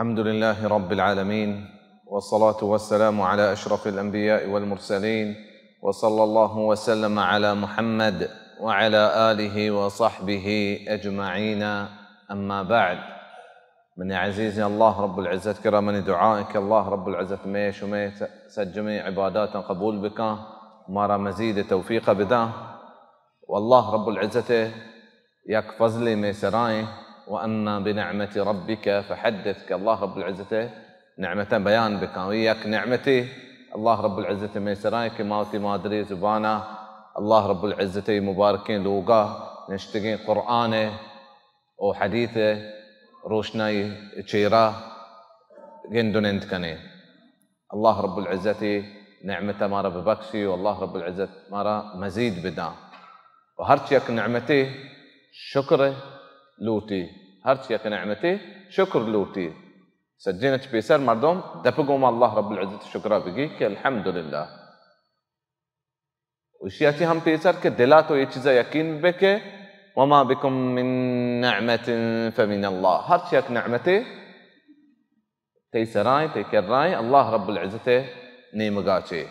الحمد لله رب العالمين، والصلاة والسلام على أشرف الأنبياء والمرسلين، وصلى الله وسلم على محمد وعلى آله وصحبه أجمعين، أما بعد. منی عزیزیں، اللہ رب العزت کرا منی دعا ایں کہ اللہ رب العزت مئے شمئے س-، سجمیں عباداتاں قبول بکاں، مارا مزید توفیق بداں۔ و اللہ رب العزت یک فضلے مئے سرائیں، و اما بنعمت ربک فحدث، کہ اللہ رب العزت نعمتاں بیان بکاں۔ و یک نعمتے اللہ رب العزت مئے سرائیں کہ ما وتی مادری زبانا اللہ رب العزت مبارکیں لوگا نشتگیں قرآن و حدیث روشنائی چیرا گند و نند کنیں۔ اللہ رب العزت نعمت مارا ببخشی و اللہ رب العزت مارا مزید بداں۔ و ہرچ یک نعمتے شکر لوٹی، ہرچ یک نعمتے شکر لوٹی۔ سجین چہ پیسر مردم دپ گوما اللہ رب العزت شکرا بگی کہ الحمدللہ۔ و ایشی ءَ چہ ہم پیسر کہ دل ءَ تو اے چیز ءَ یقین بہ کہ وما بکم من نعمة فمن اللہ، ہرچ یک نعمتے تئی سرائیں، تئی کرائیں، اللہ رب العزت ءِ نیمگا چے۔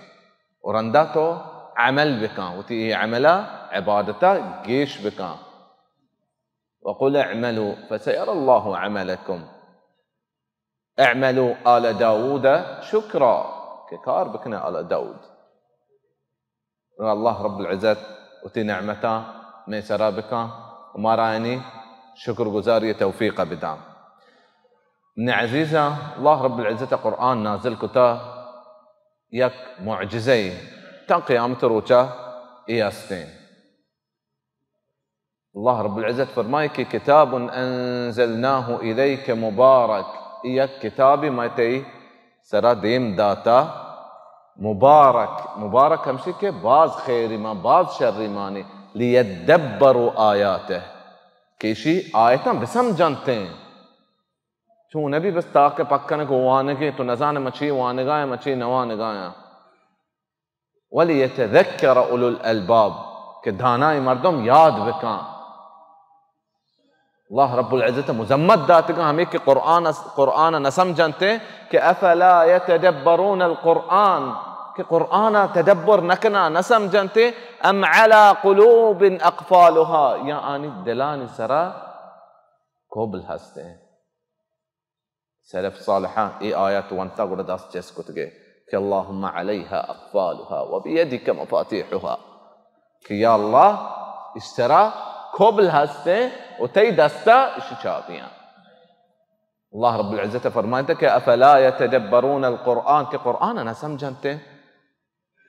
و رندا تو عمل بکاں، وتی اے عمل ءَ، عبادت ءَ گیش بکاں۔ وقل اعملوا فسيرى الله عملكم۔ اعملوا آل داود شكرا، کہ کار بکنے آل داود۔ اللہ رب العزت وتی نعمتاں مئے سرا بکاں و مارا آیانی شکر گزاری توفیق بداں۔ منی عزیزاں، اللہ رب العزت قرآن نازل کتا، یک معجزہ ایں، تا قیامت روچا اے ہستیں۔ اللہ رب العزت فرمائے کہ کتاب انزلناه الیک مبارک، اے یک کتابے ما تئی سرا دیم داتا، مبارک، مبارک ہمشی کہ باز خیری مان، باز شری مانی، لیدبروا آیاتہ، کہ ایشی آیتاں بسمجھنتیں۔ چون نبی بس تاکہ پکنگ و وانگیں، تو نزانے مچی وانگایاں، مچی نوانگایاں۔ ولیتذکر اولو الالباب، کہ دانائیں مردم یاد بکاں۔ اللہ رب العزت مذمت داتگاں ہمیں کہ قرآن، قرآن نہ سمجھنتے، کہ افلا یتدبرون القرآن، کہ قرآن تدبر نہ کنا، نہ سمجھنتے، ام علی قلوب اقفالها، یا آنی دلانی سرا کبل ہستے۔ سلف صالحاں اے آیت ونتا گڑا دست چست کتگے کہ اللهم عليها اقفالها وبيدك مفاتيحها، کہ یا اللہ، اشی سرا کبل ہستیں و تئی دستا اشی چابیاں۔ اللہ رب العزت فرمائتا کہ افلا يتدبرون القرآن، کہ قرآن نہ سمجھنتے۔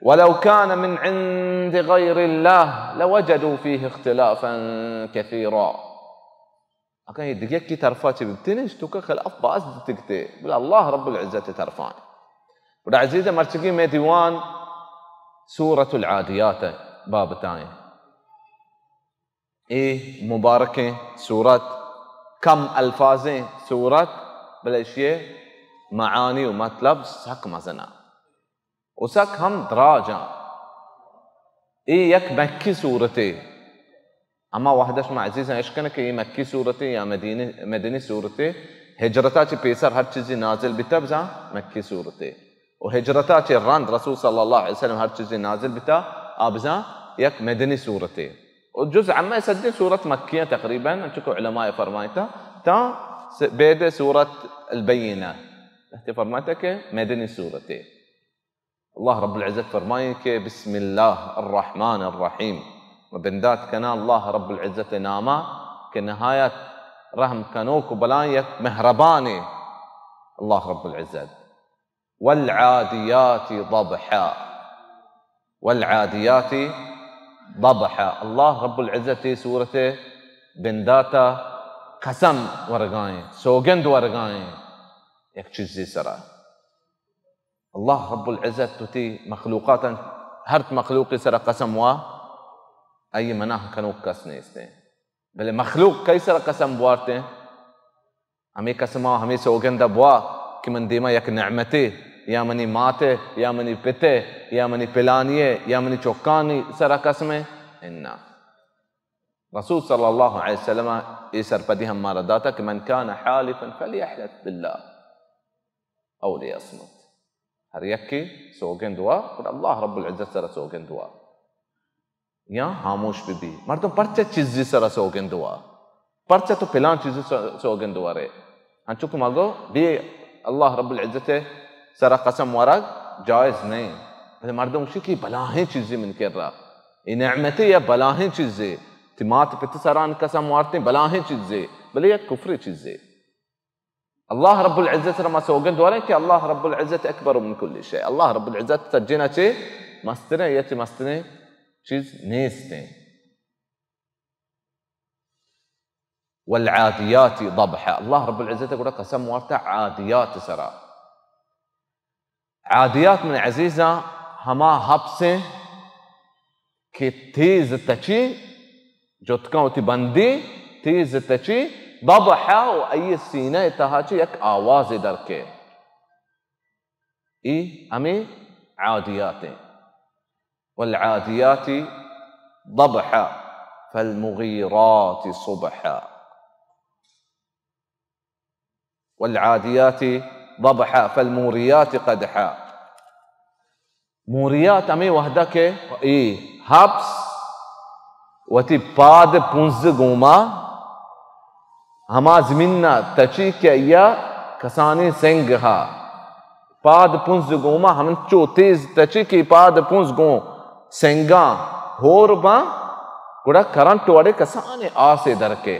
ولو كان من عند غير الله لوجدوا فيه اختلافا كثيرا۔ اگاں اے دگہ یکے طرفا چہ ببتیں، اش توکا خلاف باز بوتگتے، بلے اللہ رب العزت طرفا۔ گڑا عزیز، مرچگی مئے دیوان سورۃ العادیات بابتائیں۔ اے مبارکیں سورت، کم الفاظیں سورت، بلے اشی معانی و مطلب سک مزناں۔ و سک ہم دراجاں۔ اے یک مکی سورتے۔ ہما وہد شما عزیزاں اشکن کہ اے مکی سورتے یا مدینی، مدنی سورتے، ہجرتا چہ پیسر ہر چیزی نازل بیتا بزاں مکی سورتے۔ و ہجرتا چہ رند رسول صلی اللہ علیہ وسلم ہر چیزی نازل بیتا، آ بزاں یک مدنی سورتے۔ و جز عمہ سجیں سورت مکیاں تقریباً، انچو کہ علماء فرمائتا، تا س-، بید سورت البینہ، لہتے فرمائتا کہ مدنی سورتے۔ اللہ رب العزت فرمائیں کہ بسم اللہ الرحمن الرحیم، من بندات کناں اللہ رب العزت ناما کہ نہایت رحم کنوک و بلائیں یک مہربانے۔ اللہ رب العزت، والعادیات ضبحا، والعادیات ضبحا۔ اللہ رب العزت اے سورت بنداتا قسم ورگائیں، سوگند ورگائیں یک چیزی سرا۔ اللہ رب العزت وتی مخلوقاتاں، ہر مخلوقی سرا قسم وا، آئی منع کنوک کس نیستیں۔ بلے مخلوق کئی سرا قسم بوارتیں؟ ہمیں قسما، ہمیں سوگندا بوا کہ من دیما یک نعمتے، یا منی ماتے، یا منی پتے، یا منی پلانیے، یا منی چکانی سرا قسمے؟ انا۔ رسول صلی اللہ علیہ وسلم اے سرپدی ہم مارا داتا کہ من کان حالفا فلیحلف باللہ۔ او لیصمت. ہر یکے سوگند وا، گڑا اللہ رب العزت سرا سوگند وا. یا ہاموش بہ بی. مردم پرچہ چیزی سرا سوگند وا؟ پرچہ تو پلان چیزی سر-، سوگند ورے؟ انچو کہ ما گو بی، اللہ رب العزت سرا قسم ورگ جائز نہیں. بلے مردم گوشی کہ بلاہیں چیزی من کرا، اے نعمتے یا بلاہیں چیزے، تی مات پت سران قسم وارتیں بلاہیں چیزے، بلے یک کفری چیزے. اللہ رب العزت سرا ما سوگند وریں کہ اللہ رب العزت اکبر من کل شیء. اللہ رب العزت سجینا چے مستریں، یا چے مستریں چیز نیستیں. والعادیات ضبحا. اللہ رب العزت گڑا قسم وارتا عادیات سرا. عادیات من عزیزاں ہما حبسیں کہ تیز تچی، جتکاں وتی بندی، تیز تچی، ضبحا، و ای سینہ تہا چی یک آوازے در کے. ای ہمیں عادیاتیں. والعادیات ضبحا، فالمغیرات صبحا. والعادیات ضبحا فالموریات قدحا. موریات ہمے وہدہ کہ اے حبس وتی پاد پنز گوما ہما زمین ء تچی کہ آئی ء کسانیں سنگ ہا، پاد پنز گوما ہمنچو تیز تچی کہ پاد پنز گوں سنگاں ہور باں، گڑا کرنٹ وڑے کسانیں آسے درکے.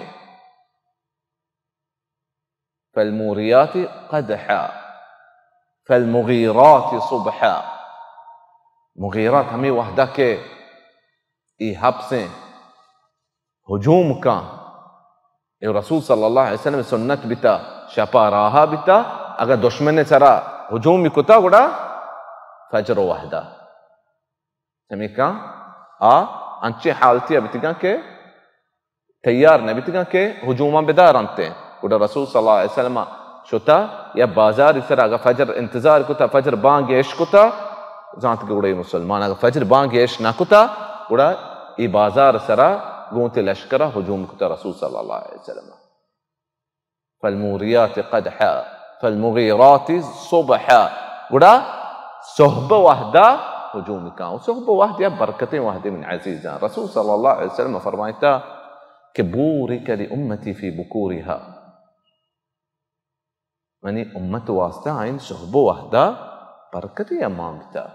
فالموریات قدحا، فالمغیرات صبحا. مغیرات ہمے وہدہ کہ اے حبسیں ہجوم کاں، اے رسول صلی اللہ علیہ وسلم سنت بیتا، شپا راہا بیتا، اگاں دشمن سرا ہجومی کتا گڑا فجر وہدہ. ہمیکاں آ انچیں حالتی ء بیتگاں کہ تیار نہ بیتگاں کہ ہجوماں بدار انت. گڑا رسول صلی اللہ علیہ وسلم شتا یا بازار سر، اگا فجر انتظار کتا، فجر بانگ اش کتا، زانت کہ گڑا اے مسلمان، اگا فجر بانگ اش نہ کتا، گڑا اے بازار سرا گوں تے لشکرا ہجوم کتا رسول صلی اللہ علیہ وسلم. فالموریات قدحا، فالمغیرات صبحا. گڑا صحب وہدا ہجوم کاں. و صحب وہد یا برکتیں وہدے من عزیزاں. رسول صلی اللہ علیہ وسلم فرمائتا کہ بورک لامتی فی بکورها. منی امت واسطہ آئین صحب وہدا برکتے امان بیتا.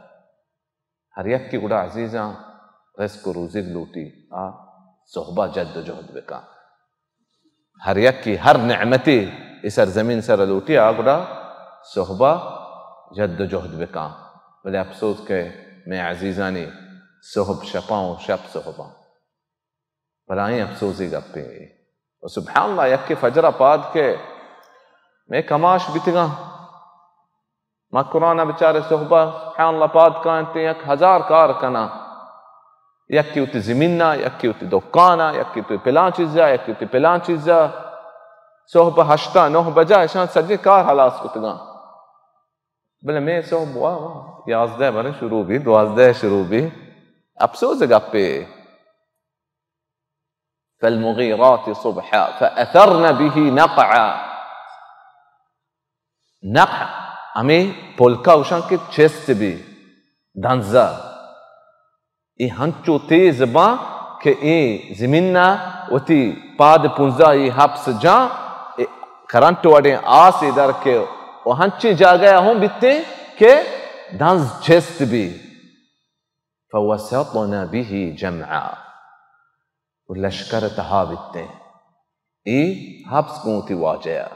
ہر یکے گڑا عزیزاں رزق و روزیگ لوٹی، آ صحبا جد و جہد بکاں. ہر یکے ہر نعمتے اے سرزمین سر لوٹی، آ گڑا صحبا جد و جہد بکاں. بلے افسوس کہ مئے عزیزانی صحب شپاں و شپ صحباں. بلاہیں افسوزی گپے. و سبحان اللہ، یکے فجر ء پاد کہ مئے کماش بیتگاں، مکران ء بچارے صحبہ سبحان اللہ پاد کاینت، یک ہزار کار کناں، یکے وتی زمین ء، یکے وتی دکان ء، یکے وتی پلان چیز ء، یکے وتی پلان چیز ء. صحبہ ہشت ء نہ بجا اشان سجیں کار ہلاس کتگاں. بلے مئے صحب وا وا یازدہ برے شروع بی، دوازدہ شروع بی. افسوز گپے. فالمغیرات صبحا فاثرن به نقعا. نقع ہمے پلکا گوشاں کہ چست بی، دنزا. اے ہنچو تیز باں کہ اے زمین ء وتی پاد پونزا اے حبس جاں، اے کرنٹ وڑیں آسے در کے و ہنچیں جاگہ ء ہوں بیتیں کہ دنز چست بی. فوسطن به جمعا، و لشکر تہا بیتیں. اے حبس گوں وتی واجہ ء.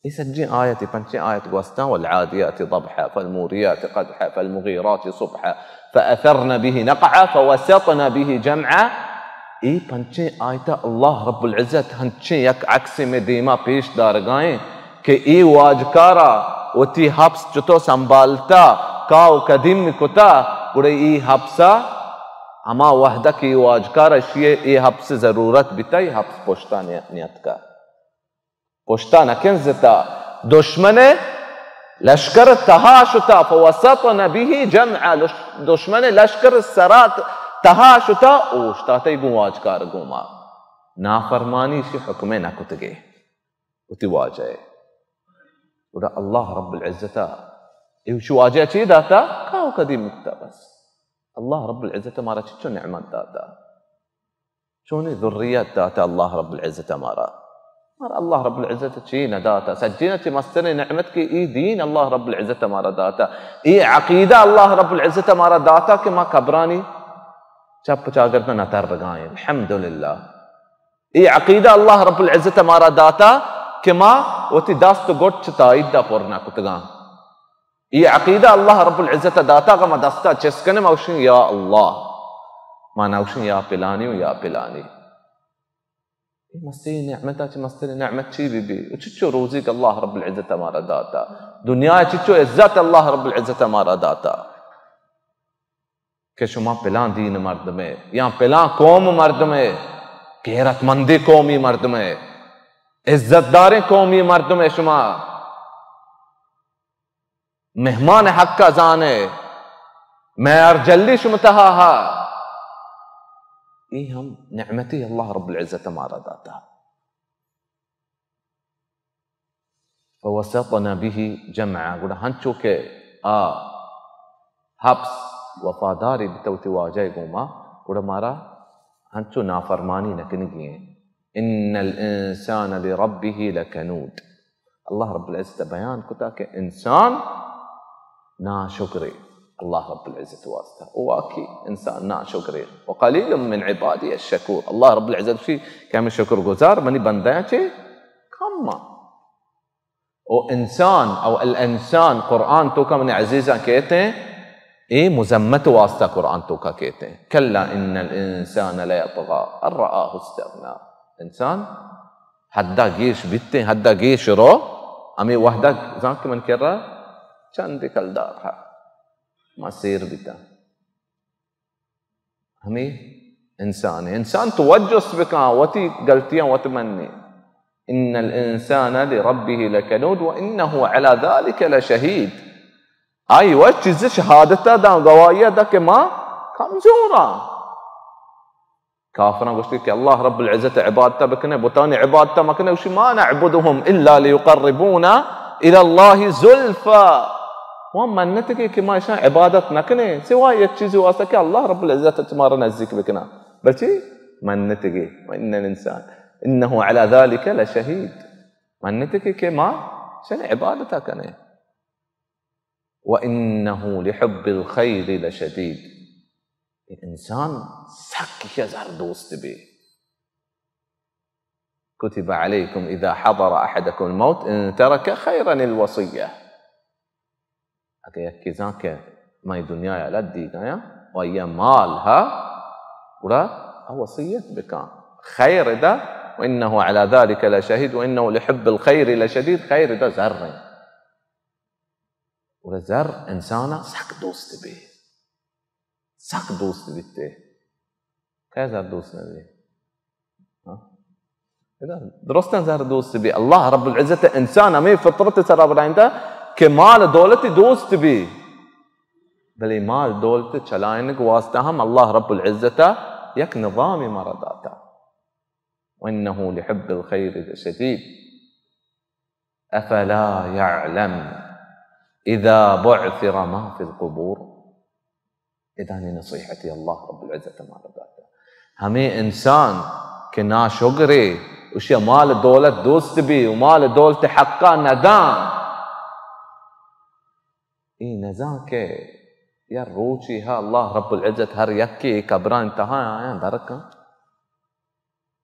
اے سجیں آیت، اے پنچیں آیت گوستاں، والعادیات ضبحا، فالموریات قدحا، فالمغیرات صبحا، فاثرن به نقعا، فوسطن به جمعا. اے پنچیں آیت اللہ رب العزت ہنچیں یک عکسے میں دیما پیش دارگائیں کہ اے واجکارا وتی حبس چتو سنبھالتا، کاو قدیم کتا، گڑا اے حبسا ہما وحدہ کہ اے واجکارا اشی اے حبس ضرورت بیتا، اے حبس پشتا نی-، نیتکا. پشتا نکنزتا، دشمن لشکر تہا شتا، فوسطن به جمعا، لش-، دشمن لشکر سرا ت-، تہا شتا، اوشتاتئی گوں واجکار گوما. نافرمانی اشی حکمے نکتگے. وتی واجہ ء. گڑا اللہ رب العزت ءَ اے وش واجہ چی داتا؟ کاو کدی مکتا بس۔ اللہ رب العزت ءَ مارا چچو نعمت داتا، چونیں ذریت داتا اللہ رب العزت ءَ مارا۔ مارا اللہ رب العزت ءَ چی نہ داتا؟ سجین ءَ چہ مستریں نعمت کہ اے دین اللہ رب العزت ءَ مارا داتا، اے عقیدہ اللہ رب العزت ءَ مارا داتا کہ ما قبرانی چپ چاگرد ءَ نتر بگائیں۔ الحمدللہ۔ اے عقیدہ اللہ رب العزت ءَ مارا داتا کہ ما وتی دست و گٹ چہ تائید ءَ پر نہ کتگاں۔ اے عقیدہ اللہ رب العزت ءَ داتا کہ ما دستا چست کنیں، ما گوشیں یا اللہ، ما نہ گوشیں یا پلانی و یا پلانی۔ اے مستریں نعمت ءَ چہ مستریں نعمت چی بی بی؟ و چچو روزی کہ اللہ رب العزت ءَ مارا داتا، دنیا ءَ چچو عزت اللہ رب العزت ءَ مارا داتا۔ کہ شما پلان دین مردمے یا پلان قوم مردمے، غیرت مندی قومی مردمے، عزت داریں قومی مردمے، شما مہمان حق ءَ زانے، معیار جلی شما تہا ہا۔ اے ہم نعمتی اللہ رب العزت مارا داتا۔ فوسطن به جمعا، گڑا ہنچو کہ آ حبس وفاداری بتا وتی واجہ گوما، گڑا مارا ہنچو نافرمانی نکنگی ہیں۔ ان الانسان لربه لکنود۔ اللہ رب العزت بیان کتا کہ انسان ناشکرے اللہ رب العزت واسطہ۔ او واقعی انسان ناشکرے۔ وقلیل من عبادی الشکور۔ اللہ رب العزت شی کہ ہمیں شکر گزار منی بندیاں چے کم آں۔ او انسان، او الانسان، قرآن توکا من عزیزاں کہتے ہیں، اے مذمت واسطہ قرآن توکا کہتے ہیں۔ کلا ان الانسان لیطغی ان رآه استغنی۔ انسان حدا گیش بیتیں، حدا گیش رو، ہمیں وحدہ زان کہ من کر رہا چند کلدار ہے، ما سیر بیتا۔ ہمے انسان ہے۔ انسان توجہ است بکاں، وتی غلطیاں وت منی۔ ان الانسان لربه لکنود وانه علی ذلك لشهید۔ آئی وش چیز شہادت داں، گواہی دا کہ ما کمزوراں۔ کافراں گوشتی کہ اللہ رب العزت عبادت بکنے، بتانی عبادت مکنے، گوشی ما نعبدهم الا لیقربونا الی اللہ زلفا۔ وہ منت گے کہ ما اشاں عبادت نہ کنیں سوائے یک چیزی واسطہ کہ اللہ رب العزت چہ مارا نزدیک بکنا۔ بلچی منت گے، وان الانسان انه علی ذلك لشهید۔ منت گے کہ ما شن عبادت کنیں۔ وانه لحب الخیر لشدید۔ انسان سک زر دوست بی۔ کتب علیکم اذا حضر احدکم الموت ان ترک خیرا الوصیہ۔ اگہ یکے زان کہ مئے دنیا ء لدیگ آیاں و آئی ء مال ہا، گڑا آ وصیت بکاں۔ خیر ادا، وانه علی ذلك لشهید وانه لحب الخیر لشدید، خیر ادا زر ہیں۔ گڑا زر انسان ء سک دوست بی، سک دوست بیتے۔ کئے زر دوست نہ بی؟ ہاں؟ ادا درستاں زر دوست بی۔ اللہ رب العزت انسان ہمیں فطرت سرا بنائینتا کہ مال دولت دوست بی، بلے مال دولت چلائنگ واسطہ ہم اللہ رب العزت یک نظامی مارا داتا۔ وانه لحب الخیر لشدید۔ افلا یعلم اذا بعثر ما فی القبور۔ ادانی نصیحتی اللہ رب العزت مارا داتا۔ ہمیں انسان کہ ناشکرے، اشی مال دولت دوست بی و مال دولت حقا ندان، ای نزان کہ یا روچی ہا اللہ رب العزت ہر یکی قبران تہا آیاں درکن۔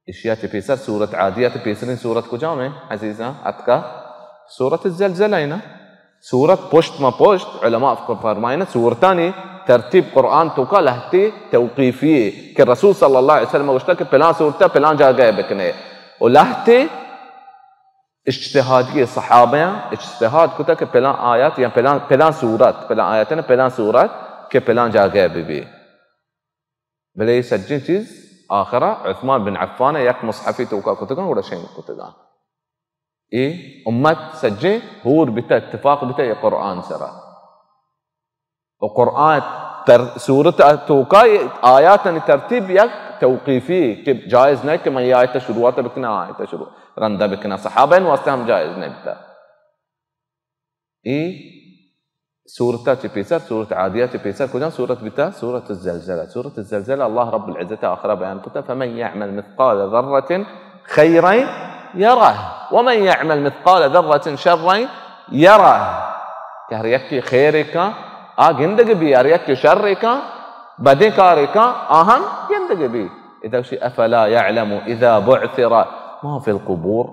اشیا چہ پیسر سورت عادیات پیسریں سورت کجام ہیں عزیزاں؟ اتکا سورت الزلزلہ ہے نا۔ سورت پشت ما پشت، علماء فرمائنا سورتانی ترتیب قرآن توکا لہتے توقیفی ہے کہ رسول صلی اللہ علیہ وسلم گوشتا کہ پلان سورتا پلان جاگہ بکنے، و لہتے اجتہادی صحابیاں اجتہاد کتا کہ پلان آیات یا پلان، پلان سورت، پلان آیات نا پلان سورت کہ پلان جاگہ ببی۔ بلے اے سجیں چیز آخرا عثمان بن عفان ء یک مصحفی توکا کتگاں، گڑا شنگ کتگاں۔ اے امت سجیں ہور بیتا، اتفاق بیتا اے قرآن سرا۔ و قرآن تر-، سورت توکا اے آیاتانی ترتیب یک توقیفی کہ جائز نہ کہ من اے آیت شروعات بکنا، آیت شروع رندہ بکنا، صحابہ واسطے ہم جائز نہ بیتا۔ اے سورت ءَ چہ پیسر، سورت عادیہ چہ پیسر کجام سورت بیتا؟ سورت الزلزلہ۔ سورت الزلزلہ اللہ رب العزت آخرا بیان کتا، فمن یعمل مثقال ذرة خیرا یرہ ومن یعمل مثقال ذرة شرا یرہ۔ کہ ہر یکے خیرے کن، آ گندگ بی، ہر یکے شرے کن، بدیں کارے کن، آ ہم گندگ بی۔ ادا گوشی، افلا یعلم اذا بعثر ما فی القبور۔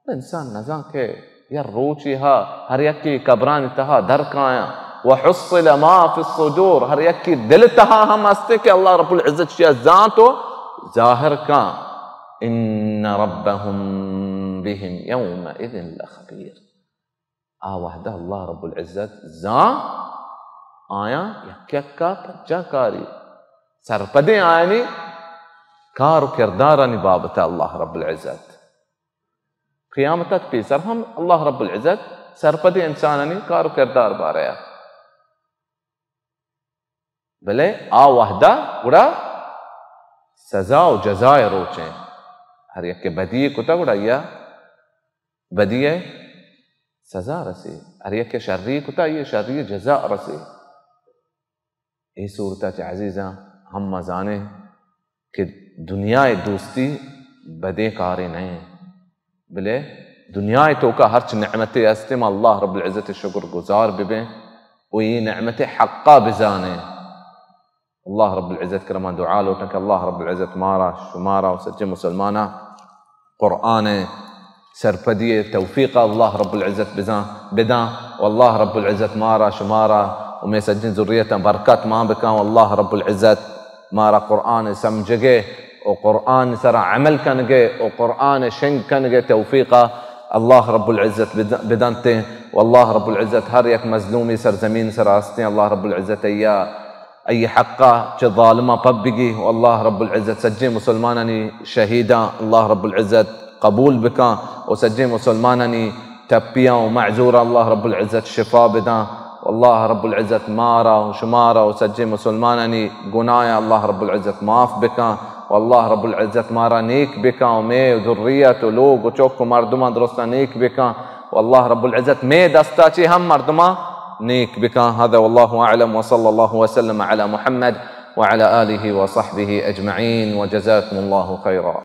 انسان نزان کہ یا روچے ہا ہر یکے قبرانی تہا در کایاں، وحصل ما فی الصدور، ہر یکے دل تہا ہم ہستے کہ اللہ رب العزت شیا زانت و ظاہر کن۔ ان ربهم بهم یومئذ لخبیر۔ آ وہدہ اللہ رب العزت زان آیاں یک یکا پجا کاری، سرپدیں آیانی کار و کردارانی بابت اللہ رب العزت۔ قیامت ات پیسر ہم اللہ رب العزت سرپدیں انسانانی کار و کردار باریا۔ بلے آ وہدہ گڑا سزا و جزائے روچیں۔ ہر یکے بدی کتا گڑا یا بدی سزا رسی، ہر یکے شری کتا یہ شری جزا رسی۔ اے صورت ء چہ عزیزاں، ہم ما زانیں کہ دنیا ء دوستی بدیں کارے نہ انت، بلے دنیا ء توکا ہرچ نعمتے ہستے، ما اللہ رب العزت ء شکر گزار ببیں و اے نعمت ء حقا بزانیں۔ اللہ رب العزت کرا ما دعا لوٹاں کہ اللہ رب العزت مارا، شمارا و سجیں مسلماناں قرآن ء سرپدی ء توفیق اللہ رب العزت بزاں، بداں و اللہ رب العزت مارا، شمارا و مئے سجیں ذریتاں برکت مان بکاں و اللہ رب العزت مارا قرآن ء سمجھگ ء و قرآن سرا عمل کنگ ء و قرآن ء شنگ کنگ ء توفیق اللہ رب العزت بد-، بدنت و اللہ رب العزت ہر یک مظلومی سرزمین سرا ہستیں اللہ رب العزت ایا ای حقا چہ ظالماں پب بگی و اللہ رب العزت سجیں مسلمانانی شہیداں اللہ رب العزت قبول بکاں و سجیں مسلمانانی ٹپیاں و معذوراں اللہ رب العزت شفا بداں و اللہ رب العزت مارا و شمارا و سجیں مسلمانانی گناہاں اللہ رب العزت معاف بکاں و اللہ رب العزت مارا نیک بکاں و مئے ذریت و لوگ و چک و مردماں درستاں نیک بکاں و اللہ رب العزت مئے دستا چہ ہم مردماں نیک بکاں۔ هذا والله أعلم وصلى الله وسلم على محمد وعلى آله وصحبه أجمعين وجزاكم الله خيرا۔